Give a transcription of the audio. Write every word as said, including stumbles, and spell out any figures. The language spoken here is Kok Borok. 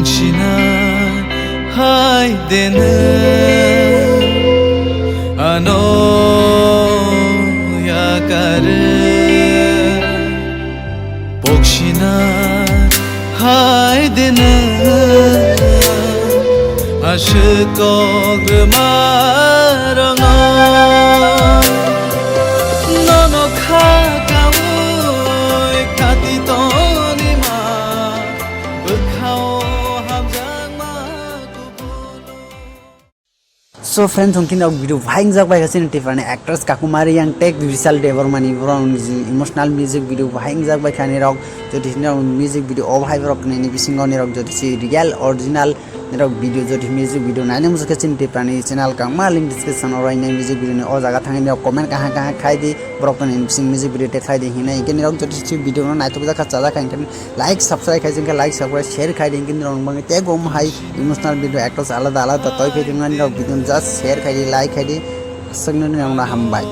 Sinai hai dene ano yakare. Pokshina hai dene ashkok rwmarang nono kha kaui khati tonima. So friends, hwnkhe nok video bahai wngjak bai kha chini Tiprani actress Kakumari yang tag Vishal Debbarmani, borok ni emotional music video bahai wngjak bai kha nirok. Jodi nirok music video o bahai borok ni bisingo nirok jodi si real original nirok video jodi music video naina muchukhe chini Tiprani channel kangma link description o rainai music video ni o jaga thangwi nirok comment kaham kaham khai di, borok ni bising music video tag khai di hinai. Hwnkhe nirok jodi si video no naithok jak kha chajak kha hwnkhe like, subscribe khai jengkhe like, subscribe, share khai di, hwnkhe nirok bangwi tei gom hai emotional video actors alada alada toi phai thangmani rok video just share khai di, like khai di, aswkno nirok hambai.